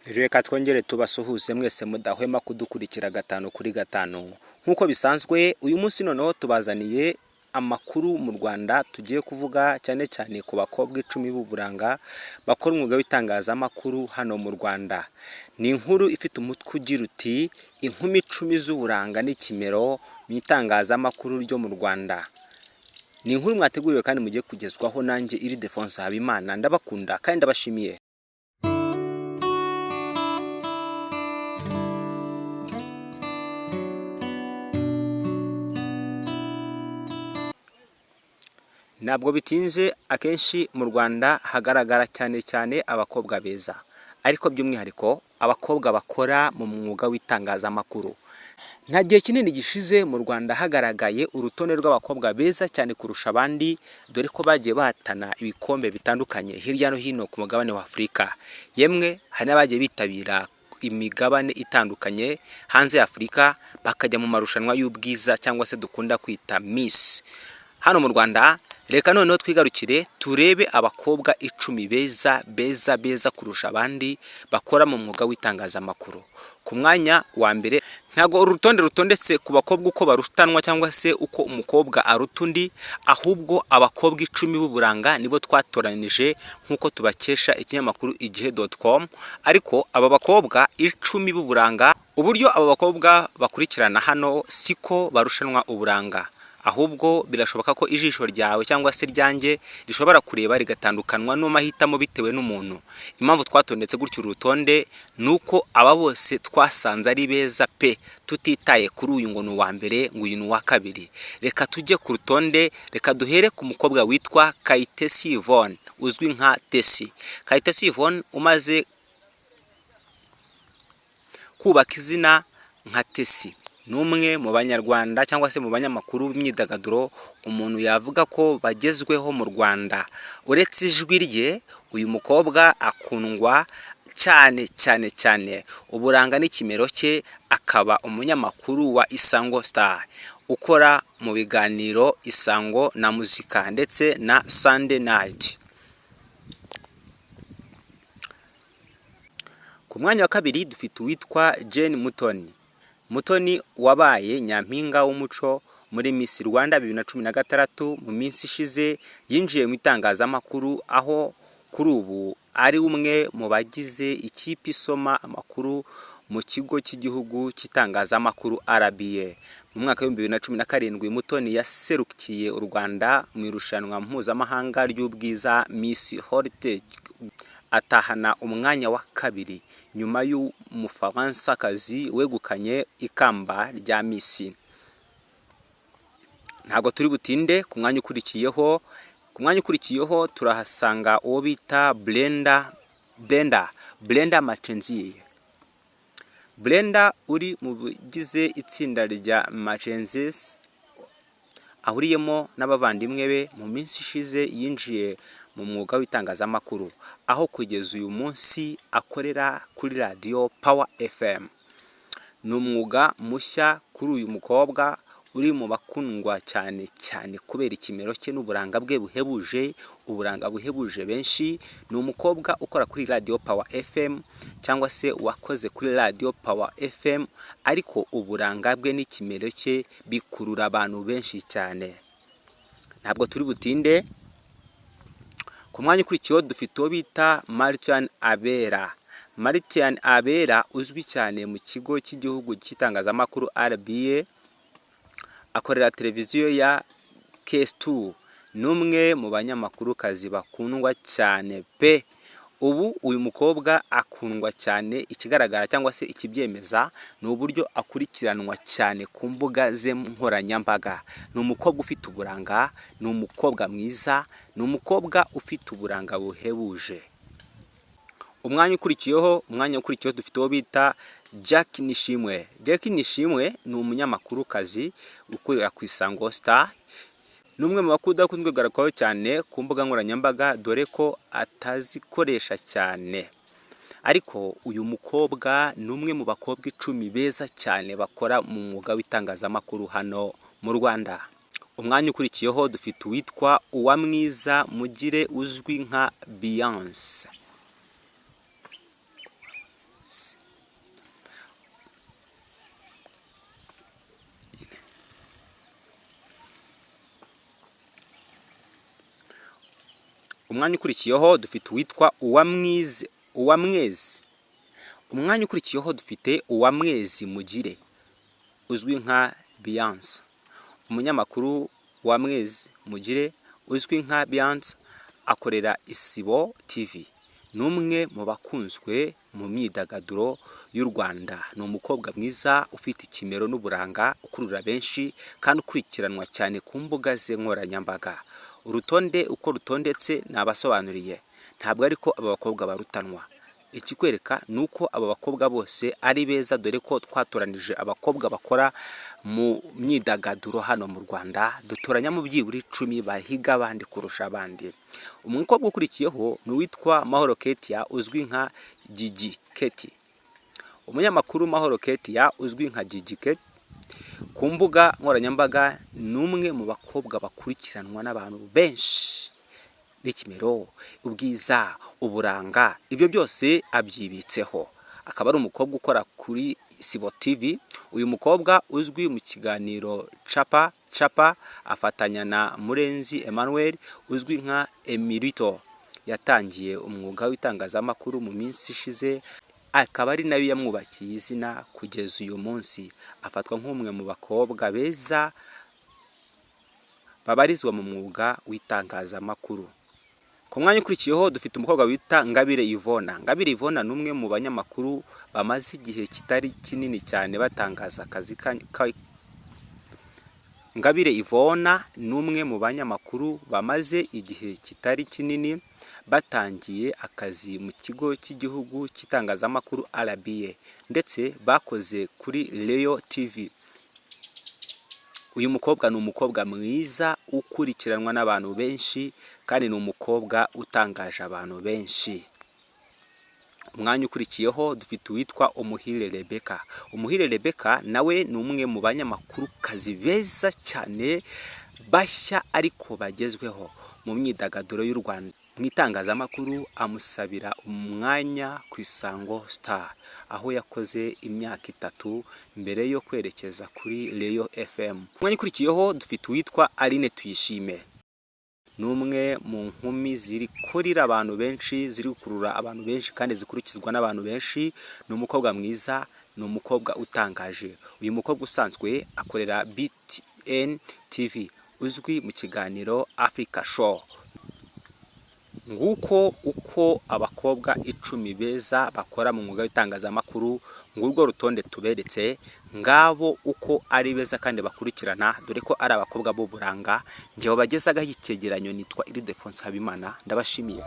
Reka twongere tubasuhuze mwese mudahwema kudukurikira gatanu kuri gatanu. Nk'uko bisanzwe, uyu munsi noneho tubazaniye amakuru mu Rwanda tugiye kuvuga cyane cyane ku bakobwa 10 b'uburanga bakora umwuga w'itangazamakuru hano mu Rwanda. Ni inkuru ifite umutwe ugira uti inkumi 10 z'uburanga n'ikimero mu itangazamakuru ryo mu Rwanda. Ni inkuru mwateguriwe kandi mugiye kugezwaho nanjye Ildefonse Habimana, ndabakunda kandi ndabashimiye. Ntabwo bitinze, akenshi mu Rwanda hagaragara cyane cyane abakobwa beza, ariko by'umwihariko abakobwa bakora mu mwuga w'itangazamakuru. Nta gihe kinini gishize mu Rwanda hagaragaye urutonde rw'abakobwa beza cyane kurusha abandi, dore ko bagiye bahatana ibikombe bitandukanye hirya no hino ku mugabane wa Afurika. Yemwe hari n'abagiye bitabira imigabane itandukanye hanze ya Afurika, bakajya mu marushanwa y'ubwiza cyangwa se dukunda kwita Miss. Hano mu Rwanda reka noneho twigarukire turebe abakobwa 10 beza beza beza kurusha abandi bakora mu mwuga w'itangazamakuru. Ku mwanya wa mbere, ntabwo uru rutonde rutondetse ku bakobwa uko barutanwa cyangwa se uko umukobwa aruta undi, ahubwo abakobwa 10 b'uburanga nibo twatoranije nk'uko tubakesha ikinyamakuru igihe.com. Ariko aba bakobwa 10 b'uburanga, uburyo aba bakobwa bakurikirana hano siko barushanwa uburanga, ahubwo birashoboka ko ijisho ryawe cyangwa se ryanjye rishobora kureba rigatandukanwa n'amahitamo bitewe n'umuntu. Impamvu twatondetse gutyo urutonde ni uko aba bose twasanze ari beza pe, tutitaye kuri uyu ngo ni uwa mbere ngo uyu ni uwa kabiri. Reka tujye ku rutonde, reka duhere ku mukobwa witwa Kayitesi Yvonne uzwi nka Tesi. Kayitesi Yvonne umaze kubaka izina nka Tesi, ni umwe mu banyarwanda cyangwa se mu banyamakuru b'imyidagaduro umuntu yavuga ko bagezweho mu Rwanda. Uretse ijwi rye, uyu mukobwa akundwa cyane cyane cyane uburanga n'ikimero cye, akaba umunyamakuru wa Isango Star ukora mu biganiro Isango na Muzika ndetse na Sunday Night. Ku mwanya wa kabiri dufite uwitwa Jane Mutoni. Mutoni wabaye nyampinga w'umuco muri Miss Rwanda 2016, mu minsi ishize yinjiye mu itangazamakuru, aho kuri ubu ari umwe mu bagize ikipe isoma amakuru mu kigo cy'igihugu cy'itangazamakuru RBA. Mu mwaka w'ibihumbi bibiri na cumi na karindwi Mutoni yaserukiye u Rwanda mu irushanwa mpuzamahanga ry'ubwiza Miss Heritage, atahana umwanya wa kabiri nyuma y'Umufaransakazi wegukanye ikamba rya Miss. Ntabwo turi butinde ku mwanya ukurikiyeho. Ku mwanya ukurikiyeho turahasanga uwo bita Brenda Brenda Mackenzie. Brenda uri mu bagize itsinda rya Mackenzies ahuriyemo n'abavandimwe be, mu minsi ishize yinjiye mu mwuga w'itangazamakuru, aho kugeza uyu munsi akorera kuri radiyo Power FM. Ni umwuga mushya kuri uyu mukobwa uri mu bakundwa cyane cyane kubera ikimero cye n'uburanga bwe buhebuje, uburanga buhebuje benshi. Ni umukobwa ukora kuri radiyo Power FM cyangwa se wakoze kuri radiyo Power FM, ariko uburanga bwe n'ikimero cye bikurura abantu benshi cyane. Ntabwo turi butinde. Ku mwanya ukurikiyeho dufite uwo bita Martin Abera. Martin Abera uzwi cyane mu kigo cy'igihugu cy'itangazamakuru RBA, akorera televiziyo ya KS2. Ni umwe mu banyamakurukazi bakundwa cyane pe. Ubu uyu mukobwa akundwa cyane, ikigaragara cyangwa se ikibyemeza ni uburyo akurikiranwa cyane ku mbuga ze nkoranyambaga. Ni umukobwa ufite uburanga, ni umukobwa mwiza, ni umukobwa ufite uburanga buhebuje. Umwanya ukurikiyeho dufite uwo bita Jack Nishimwe. Jack Nishimwe ni umunyamakurukazi ukorera ku Isango Star. Ni umwe mu bakunzwe kugaragaraho cyane ku mbuga nkoranyambaga, dore ko atazikoresha cyane. Ariko uyu mukobwa ni umwe mu bakobwa 10 beza cyane bakora mu mwuga w'itangazamakuru hano mu Rwanda. Umwanya ukurikiyeho dufite uwitwa Uwamwiza Mugire uzwi nka Beyonce. Umwanya ukurikiyeho dufite uwitwa Uwamwize Uwamwezi. Umwanya ukurikiyeho dufite Uwamwezi Mugire uzwi nka Beyonce. Umunyamakuru Uwamwezi Mugire uzwi nka Beyonce akorera Isibo TV. Ni umwe mu bakunzwe mu myidagaduro y'u Rwanda. Ni umukobwa mwiza ufite ikimero n'uburanga, ukurura benshi kandi ukurikiranwa cyane ku mbuga ze nkoranyambaga. Urutonde uko rutondetse nabasobanuriye, ntabwo ariko aba bakobwa barutanwa. Ikikwereka ni uko aba bakobwa bose ari beza, dore ko twatoranije abakobwa bakora mu myidagaduro hano mu Rwanda, dutoranyamo byibura 10 bahiga abandi kurusha abandi. Umukobwa ukurikiyeho ni uwitwa Mahoro Ketia uzwi nka Gigi Keti. Umunyamakuru Mahoro Ketia uzwi nka Gigi Keti ku mbuga nkoranyambaga ni umwe mu bakobwa bakurikiranwa n'abantu benshi. N'ikimero, ubwiza, uburanga, ibyo byose abyibitseho. Akaba ari umukobwa ukora kuri Isibo TV. Uyu mukobwa uzwi mu kiganiro Capa Capa afatanya na Murenzi Emmanuel uzwi nka Emirito. Yatangiye umwuga w'itangazamakuru mu minsi ishize, akaba ari nayo yamwubakiye izina kugeza uyu munsi. Afatwa nk'umwe mu bakobwa beza babarizwa mu mwuga w'itangazamakuru. Ku mwanya ukurikiyeho dufite umukobwa wita Ngabire Yvonne. Ngabire Yvonne ni umwe mu banyamakuru bamaze igihe kitari kinini cyane batangaza akazi ka Ngabire Yvonne ni umwe mu banyamakuru bamaze igihe kitari kinini batangiye akazi mu kigo cy'igihugu cy'itangazamakuru RBA, ndetse bakoze kuri Royal TV. Uyu mukobwa ni umukobwa mwiza ukurikiranwa n'abantu benshi kandi ni umukobwa utangaje abantu benshi. Umwanya ukurikiyeho dufite uwitwa Umuhire Rebecca. Umuhire Rebecca nawe ni umwe mu banyamakurukazi beza cyane bashya ariko bagezweho mu myidagaduro y'u Rwanda. Mu itangazamakuru amusabira umwanya ku Isango Star, aho yakoze imyaka 3 mbere yo kwerekeza kuri Royal FM. Umwanya ukurikiyeho dufite uwitwa Aline Tuyishime. Ni umwe mu nkumi ziri kurira abantu benshi, ziri gukurura abantu benshi kandi zikurikizwa n'abantu benshi. Ni umukobwa mwiza, ni umukobwa utangaje. Uyu mukobwa usanzwe akorera BTN TV, uzwi mu kiganiro Africa Show. Nguko uko abakobwa 10 beza bakora mu mwuga w'itangazamakuru, ngurwo rutonde tuberetse, ngabo uko ari beza kandi bakurikirana, dore ko ari abakobwa b'uburanga. Njye wabagezagaho icyegeranyo nitwa Ildefonse Habimana, ndabashimiye.